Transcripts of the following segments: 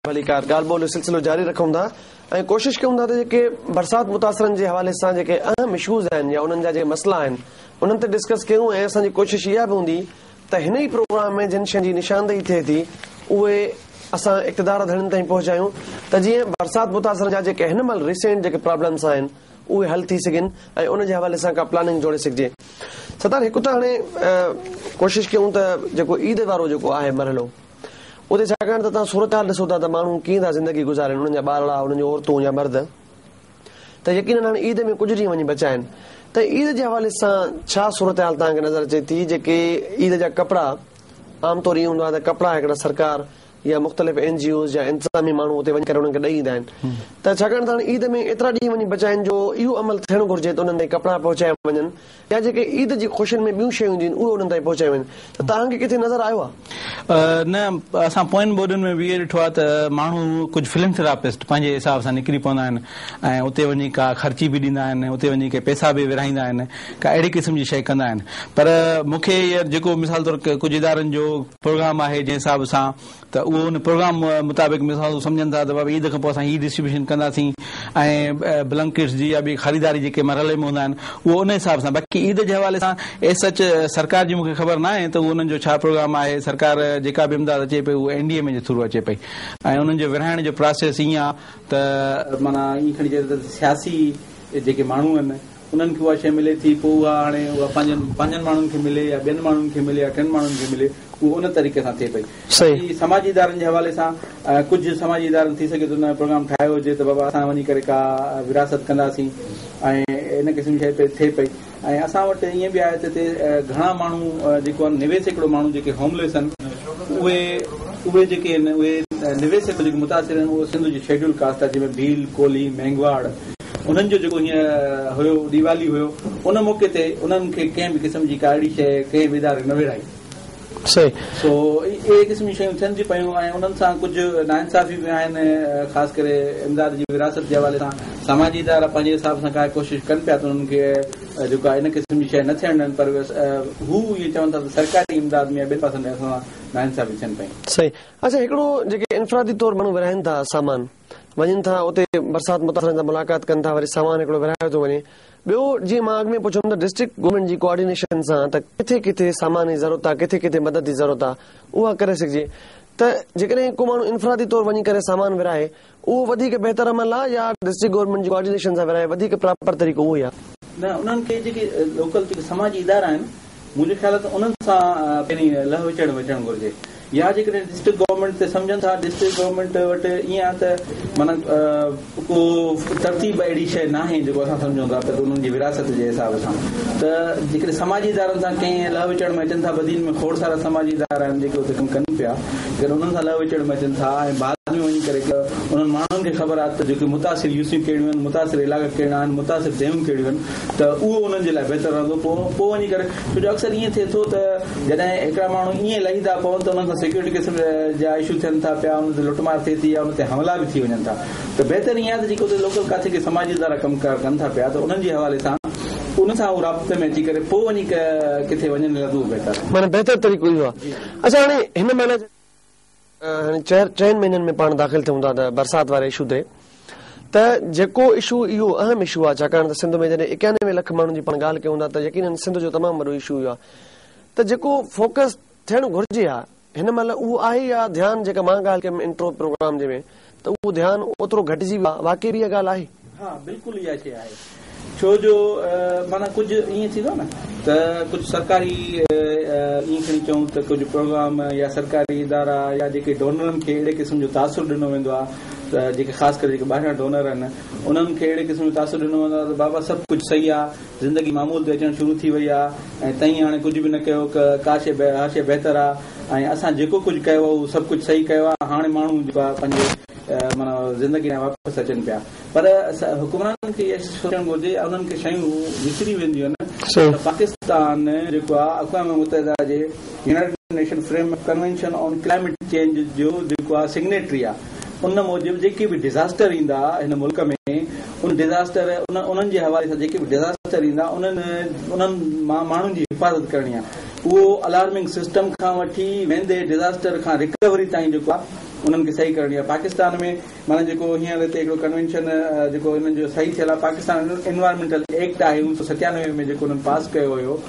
ڀليڪار ڳالهه ٻولهه جو سلسلو جاري رکون ٿا ۽ ڪوشش ڪيون ٿا ته جيڪي برسات متاثرن جي حوالي سان جيڪي اهم اشوز آهن يا انهن جا جيڪي مسئلا آهن انهن تي ڊسڪس ڪيون ۽ اسان جي ڪوشش اها به هوندي ته هن ئي پروگرام ۾ جن شين جي نشاندهي ٿئي ٿي اهي اسان اقتدار ڌڻين تائين پهچايون ته جيئن برسات متاثرن جا جيڪي هن مهل ريسينٽ جيڪي پرابلمس آهن اهي حل ٿي سگهن ۽ ان جي حوالي سان ڪا پلاننگ جوڙي سگهجي. ستار هڪ ته هاڻي ڪوشش ڪيون ته جيڪو عيد وارو جيڪو آهي مرحلو اتي ڇاڪاڻ ته توهان صورتحال ڏسو ٿا ته ماڻهو ڪيئن ٿا زندگي گذارين انهن جا ٻارڙا انهن جون عورتون يا مرد ته يقينن هاڻي عيد ۾ ڪجهه ڏينهن وڃي بچا آهن ته عيد جي حوالي سان ڇا صورتحال توهان کي نظر اچي ٿي جيڪي عيد جا ڪپڙا عام طور ائين هوندو آهي ته ڪپڙا هڪڙا سرڪار يا مختلف اين جي اوز يا انتظامي ماڻهو اتي وڃي ڪري انهن کي ڏئي ايندا آهن ته ڇاڪاڻ ته هاڻي عيد ۾ ايترا ڏينهن وڃي بچا آهن جو اهو عمل ٿيڻ گهرجي ته انهن تائين ڪپڙا پهچايا وڃن يا جيڪي عيد جي خوشين ۾ ٻيون شيون اينديون آهن اهي انهن تائين پهچايون وڃن ته توهان کي ڪٿي نظر آيو آهي؟ نه اسان پوين ٻوڏن ۾ به اهو ڏٺو آهي ته ماڻهو ڪجهه فلنٿراپسٽ پنهنجي حساب سان نڪري پوندا آهن ۽ اتي وڃي ڪا خرچي به ڏيندا آهن اتي وڃي ڪي پئسا به ورهائيندا آهن ڪا اهڙي قسم جي شيء ڪندا آهن پر مون کي جيڪو مثال طور ڪجهه ادارن جو پروگرام آهي جنهن حساب سان ته اهو ان پروگرام مطابق مثال هو سمجهن ٿا ته بابا عيد کان پوء اسان هي ڊسٽريبيوشن ڪنداسين ۽ بلنڪيٽس جي يا ٻي خريداري جيڪي مرحلي ۾ هوندا آهن اهو ان حساب سان باقي عيد جي حوالي سان ايز سچ سرڪار جي مون کي خبر ناهي ته اهو انهن جو ڇا پروگرام آهي سرڪار جيڪا به امداد اچي پئي اهو اين ڊي ايم اي جي ٿرو اچي پئي ۽ انهن جو ورهائڻ جو پراسيس ائين آهي ته معنيٰ ائين کڻي چئجي ته سياسي جيڪي ماڻهو آهن انهن کي اها شيء ملي ٿي پوء اها هاڻي اها پنهنجن پنهنجن ماڻهن کي ملي يا ٻين ماڻهن کي ملي يا ٽين ماڻهن کي ملي اهو ان طريقي سان ٿئي پئي. باقي سماجي ادارن جي حوالي سان ڪجهه سماجي ادارن ٿي سگهي ٿو ان پروگرام ٺاهيو هجي ته بابا اسان وڃي ڪري ڪا ورهاست ڪنداسين ۽ ان قسم جي شيء پئي ٿئي پئي ۽ اسان وٽ ائين به آهي ته هتي گهڻا ماڻهو جيڪو آهن 90% ماڻهو جيڪي هوم ليس آهن اهي اهي جيڪي آهن اهي 90% جيڪي متاثر آهن اهي سنڌ جي شيڊول ڪاسٽ آهي جنهن ۾ ڀيل ڪولهي مينگهواڙ انهن جو جيڪو هينئر هيو ڏيوالي هيو ان موقعي تي انهن کي ڪنهن به قسم جي ڪا اهڙي شيء ڪنهن به اداري نه ورهائي. صحيح. سو اهڙي قسم جون شيون ٿين ٿيون پيون ۽ انهن سان ڪجهه ناانصافي به آهن خاص ڪري امداد جي ورهاست جي حوالي سان سماجي ادارا پنهنجي حساب سان ڪا ڪوشش ڪن پيا ته انهن کي جيڪو آهي ان قسم جي شيء نه ٿيڻ ڏين پر هو ائين چون ٿا ته سرڪاري امداد ۾ يا ٻين پاسن ۾ اسان سان ناانصافي ٿين پيون. صحيح. اڇا هڪڙو جيڪي انفرادي طور ماڻهو ورهائين ٿا سامان وڃن ٿا اتي برسات متاثرن سان ملاقات ڪن ٿا وري سامان هڪڙو ورهايو ٿو وڃي ٻيو جيئن مان اڳ ۾ پڇيم ته ڊسٽرڪٽ گورنمينٽ جي ڪوآرڊينيشن سان ته ڪٿي ڪٿي سامان جي ضرورت آ ڪٿي ڪٿي مدد جي ضرورت آ اها ڪري سگهجي ته جيڪڏهن ڪو ماڻهو انفرادي طور وڃي ڪري سامان ورهائي اهو وڌيڪ بهتر عمل آ يا ڊسٽرڪٽ گورنمينٽ جي ڪوآرڊينيشن سان ورهائي وڌيڪ پراپر طريقو اهو ئي آ. نه انهن کي جيڪي لوڪل جيڪي سماجي ادارا آهن منهنجو خيال آهي ته انهن سان پهرين لهه وچڙ ۾ اچڻ گهرجي يا جيڪڏهن ڊسٽرڪٽ گورنمينٽ تي سمجهن ٿا ڊسٽرڪٽ گورنمينٽ وٽ ائين آهي ته معنيٰ ڪو ترتيب اهڙي شيء ناهي جيڪو اسان سمجهون ٿا ته انهن جي وراثت جي حساب سان ته جيڪڏهن سماجي ادارن سان ڪنهن لهه وچڙ ۾ اچن ٿا بدين ۾ کوڙ سارا سماجي ادارا آهن جيڪي اتي ڪم ڪن پيا جيڪڏهن انهن سان لهه وچڙ ۾ اچن ٿا ۽ بعد ۾ وڃي ڪري انهن ماڻهن کي خبر آهي ته جيڪي متاثر يوسيون ڪهڙيون آهن متاثر علائقا ڪهڙا آهن متاثر ديهون ڪهڙيون آهن ته اهو انهن جي لاء بهتر رهندو پوء پوء وڃي ڪري ڇو جو اڪثر ائين ٿئي ٿو ته جڏهن هڪڙا ماڻهو ائين لهي ٿا پون ته انهن سان سيڪيورٽي قسم جا اشو ٿين ٿا پيا انهن تي لٽ مار ٿئي ٿي يا انهن تي حملا به ٿي وڃن ٿا ته بهتر ائين آهي ته جيڪي اتي لوڪل ڪاٿي ڪي سماجي ادارا ڪم ڪار ڪن ٿا پيا ته انهن جي حوالي سان انهن سان هو رابطي ۾ اچي ڪري پوء وڃي ڪٿي وڃن ته اهو بهتر آهي. معنيٰ بهتر طريقو اهو آهي. اڇا هاڻي هن مهل هاڻي چئن مهينن ۾ پاڻ داخل ٿيون ٿا ته برسات واري اشو تي ته جيڪو اشو اهو اهم اشو آهي ڇاڪاڻ ته سنڌ ۾ جڏهن 91 لک ماڻهن جي پاڻ ڳالهه ڪيون ٿا ته يقينن سنڌ جو تمام وڏو اشو اهو آهي ته جيڪو فوڪس ٿيڻ گهرجي ها هن مهل اهو آهي يا ڌيان جيڪا مان ڳالهه ڪيم انٽرو پروگرام جي ۾ ته اهو ڌيان اوترو گهٽجي ويو آهي واقعي به اها ڳالهه آهي؟ ها بلڪل اها شيء آهي ڇو جو معنيٰ ڪجهه ائين ٿيندو آهي نه ته ڪجهه سرڪاري ائين کڻي چئون ته ڪجهه پروگرام يا سرڪاري ادارا يا جيڪي ڊونرن کي اهڙي قسم جو تاثر ڏنو ويندو آهي ته جيڪي خاص ڪري جيڪي ٻاهريان ڊونر آهن انهن کي اهڙي قسم جو تاثر ڏنو ويندو آهي ته بابا سڀ ڪجهه صحيح آهي زندگي معمول تي اچڻ شروع ٿي وئي آهي ۽ تئين هاڻي ڪجهه به نه ڪيو ڪا شيء هر شيء بهتر آهي ۽ اسان جيڪو ڪجهه ڪيو آهي اهو سڀ ڪجهه صحيح ڪيو آهي هاڻي ماڻهو جيڪو آهي پنهنجي معنيٰ زندگي ڏانهن واپس اچن پيا پر حڪمرانن کي اهو سوچڻ گهرجي يا انهن کي شيون وسري وينديون آهن ته پاڪستان جيڪو آهي اقوام متحده جي United Nation Framework Convention on Climate Change جو جيڪو آهي سگنيٽري آهي ان موجب جيڪي به ڊزاسٽر ايندا هن ملڪ ۾ ان ڊزاسٽر انهن جي حوالي سان جيڪي به ڊزاسٽر ايندا انهن انهن مان ماڻهن جي حفاظت ڪرڻي آهي اهو الارمنگ سسٽم کان وٺي ويندي ڊزاسٽر کان رڪوري تائين جيڪو آهي. انهن کي صحيح ڪرڻي آهي. پاڪستان ۾ معنيٰ جيڪو هينئر هتي هڪڙو ڪنوينشن جيڪو انهن جو صحيح ٿيل آهي پاڪستان انوائرمينٽل ايڪٽ آهي اڻويهه سو ستيانوي ۾ جيڪو انهن پاس ڪيو هيو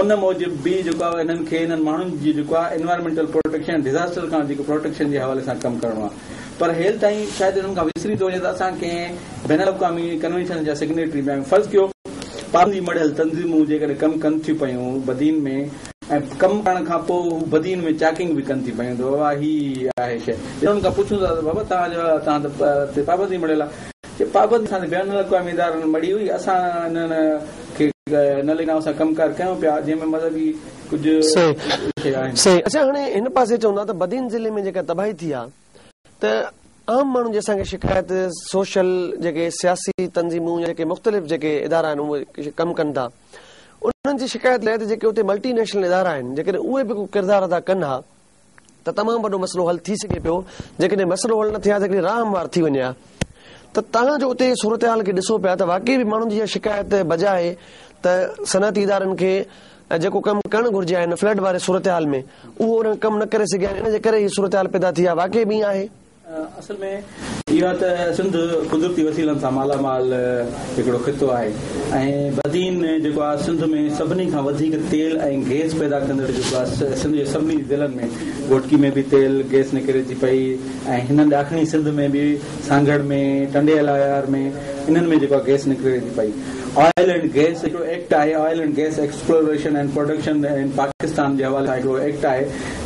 ان موجب به جيڪو آهي انهن کي انهن ماڻهن جي جيڪو آهي انوائرمينٽل پروٽيڪشن ڊزاسٽر کان جيڪو پروٽيڪشن جي حوالي سان ڪم ڪرڻو آهي پر هيل تائين شايد انهن کان وسري ٿو وڃي ته اسان ڪنهن بين الاقوامي ڪنوينشن جا سگنيٽري به آهيون فرض ڪيو پابندي مڙهيل تنظيمون جيڪڏهن ڪم ڪن ٿيون پيون بدين ۾ ۽ ڪم ڪرڻ کان پوء هو بدين ۾ چاڪنگ به ڪن ٿي پيون ته بابا هي آهي شيء. جڏهن انهن کان پڇون ٿا ته بابا توهان جو توهان تي پابندي مڙهيل آهي. چي پابندي اسان تي بين الاقوامي ادارن مڙهي هئي اسان انهن کي نه لڳي سان ڪم ڪار ڪيون پيا جنهن ۾ مذهبي ڪجهه شيء آهن. صحيح اڇا هاڻي هن پاسي چون ٿا ته بدين ضلعي ۾ جيڪا تباهي ٿي آهي ته عام ماڻهن جي اسان کي شڪايت سوشل جيڪي سياسي تنظيمون يا جيڪي مختلف جيڪي ادارا آهن اهي ڪم ڪن ٿا انهن جي شڪايت اها آهي ته جيڪي اتي ملٽي نيشنل ادارا آهن جيڪڏهن اهي به ڪو ڪردار ادا ڪن ها ته تمام وڏو مسئلو حل ٿي سگهي پيو جيڪڏهن مسئلو حل نه ٿئي ها ته هڪڙي راهه هموار ٿي وڃي ها ته توهان جو اتي صورتحال کي ڏسو پيا ته واقعي به ماڻهن جي اها شڪايت بجا آهي ته صنعتي ادارن کي جيڪو ڪم ڪرڻ گهرجي ها هن فلڊ واري صورتحال ۾ اهو انهن ڪم نه ڪري سگهيا آهن ان جي ڪري هي صورتحال پيدا ٿي آهي واقعي به ائين آهي؟ اصل ۾ اهو آهي ته سنڌ قدرتي وسيلن سان مالا مال هڪڙو خطو آهي ۽ بدين جيڪو آهي سنڌ ۾ سڀني کان وڌيڪ تيل ۽ گئس پيدا ڪندڙ جيڪو آهي سنڌ جي سڀني ضلعن ۾ گهوٽڪي ۾ به تيل گئس نڪري ٿي پئي ۽ هن ڏاکڻي سنڌ ۾ به سانگهڙ ۾ ٽنڊي الهيار ۾ انهن ۾ جيڪو آهي گئس نڪري ٿي پئي آئل اينڊ گئس هڪڙو ايڪٽ آهي oil and gas exploration and production in Pakistan جي حوالي سان هڪڙو ايڪٽ آهي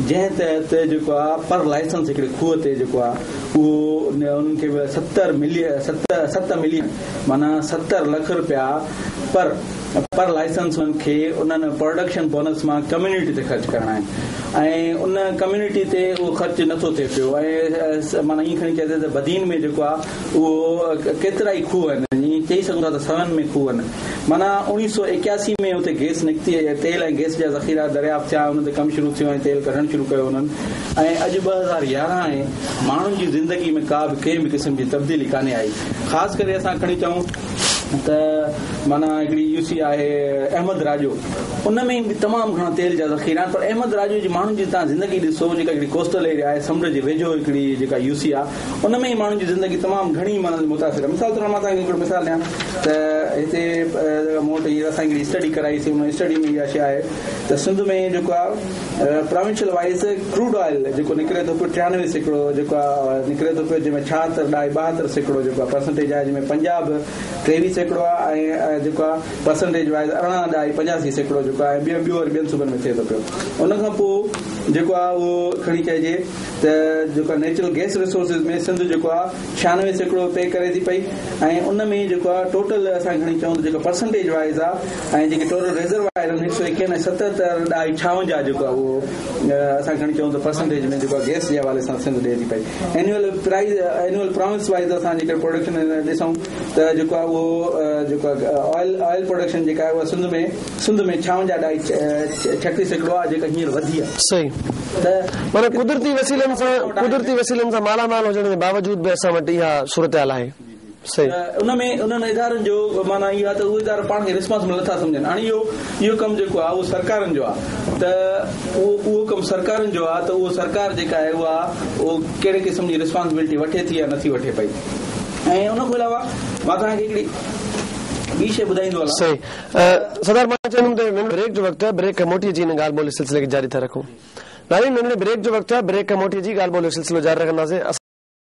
جنهن تحت جيڪو آهي پر لائسنس هڪڙي کوهه تي جيڪو آهي اهو انهن کي 70 ملين ست ملين معنيٰ 70 لک رپيا پر پر لائسنس انهن کي انهن پروڊڪشن بونس مان ڪميونٽي تي خرچ ڪرڻا آهن ۽ ان ڪميونٽي تي اهو خرچ نٿو ٿئي پيو ۽ معنيٰ ائين کڻي چئجي ته بدين ۾ جيڪو آهي اهو ڪيترائي کوهه آهن ائين چئي سگهون ٿا ته سون ۾ کوهه آهن معنيٰ 1981 ۾ اتي گئس نڪتي ۽ تيل ۽ گئس جا ذخيرا دريافت ٿيا ان تي ڪم شروع ٿيو ۽ تيل ڪڍڻ شروع ڪيو انهن ۽ اڄ 2011 آهي ماڻهن جي زندگي ۾ ڪا به ڪنهن به قسم جي تبديلي ڪانهي آئي خاص ڪري اسان کڻي چئون ته معنيٰ هڪڙي يو سي آهي احمد راڄو ان ۾ به تمام گهڻا تيل جا ذخيرا آهن پر احمد راڄو جي ماڻهن جي توهان زندگي ڏسو جيڪا هڪڙي ڪوسٽل ايريا آهي سمنڊ جي ويجهو هڪڙي جيڪا يو سي آهي ان ۾ ئي ماڻهن جي زندگي تمام گهڻي معنيٰ متاثر آهي. مثال طور مان توهان کي هڪڙو مثال ڏيان ته هتي مون وٽ هينئر اسان هڪڙي اسٽڊي ڪرائي سي ان اسٽڊي ۾ اها شيء آهي ته سنڌ ۾ جيڪو آهي پراونشل وائيز ڪروڊ آئل جيڪو نڪري ٿو پيو 93% جيڪو آهي نڪري ٿو پيو جنهن ۾ ڇاهتر ڏهائي 72% جيڪو آهي پرسنٽيج آهي جنهن ۾ پنجاب 23% آهي ۽ جيڪو آهي پرسنٽيج وائيز ارڙهن ڏهائي 85% جيڪو آهي ٻيو ٻيو وري ٻين صوبن ۾ ٿئي ٿو پيو ان کان پوء جيڪو آهي اهو کڻي چئجي ته جيڪو آهي نيچرل گئس ريسورسز ۾ سنڌ جيڪو آهي 96% پي ڪري ٿي پئي ۽ ان ۾ جيڪو آهي ٽوٽل اسان کڻي چئون ته جيڪو پرسنٽيج وائيز آهي ۽ جيڪي ٽوٽل ريزروائر آهن هڪ سو ايڪيهن ۽ ستهتر ڏهائي ڇاونجاهه جيڪو آهي اهو اسان کڻي چئون ته پرسنٽيج ۾ جيڪو آهي گئس جي حوالي سان سنڌ ڏئي ٿي پئي annual prize annual province wise اسان جيڪر پروڊڪشن ڏسون ته جيڪو آهي اهو جيڪو آهي آئل آئل پروڊڪشن جيڪا آهي اها سنڌ ۾ سنڌ ۾ ڇاونجاهه ڏهائي 36% آهي جيڪا هينئر وڌي آهي. صحيح ته معنيٰ قدرتي وسيلن سان قدرتي وسيلن سان مالا مال هجڻ جي باوجود به اسان وٽ اها صورتحال آهي. صحيح. ته ان ۾ انهن ادارن جو معنيٰ اها ته اهي ادارا پاڻ کي ريسپانسبل نٿا سمجهن. هاڻي اهو اهو ڪم جيڪو آهي اهو سرڪارن جو آهي ته اهو اهو ڪم سرڪارن جو آهي ته اهو سرڪار جيڪا آهي اها اهو ڪهڙي قسم جي ريسپانسبلٽي وٺي ٿي يا نٿي وٺي پئي ۽ ان کان علاوه مان توهان کي هڪڙي ٻي شيء ٻڌائيندو هلان. صحيح. سردار مان چوندم ته ننڍڙي بريڪ جو وقت آهي بريڪ کان موٽي اچي هن ڳالهه ٻولهه جي سلسلي کي جاري ٿا رکون. ناظرين ننڍڙي بريڪ جو وقت آهي بريڪ کان موٽي اچي ڳالهه ٻولهه جو سلسلو جاري رکنداسين.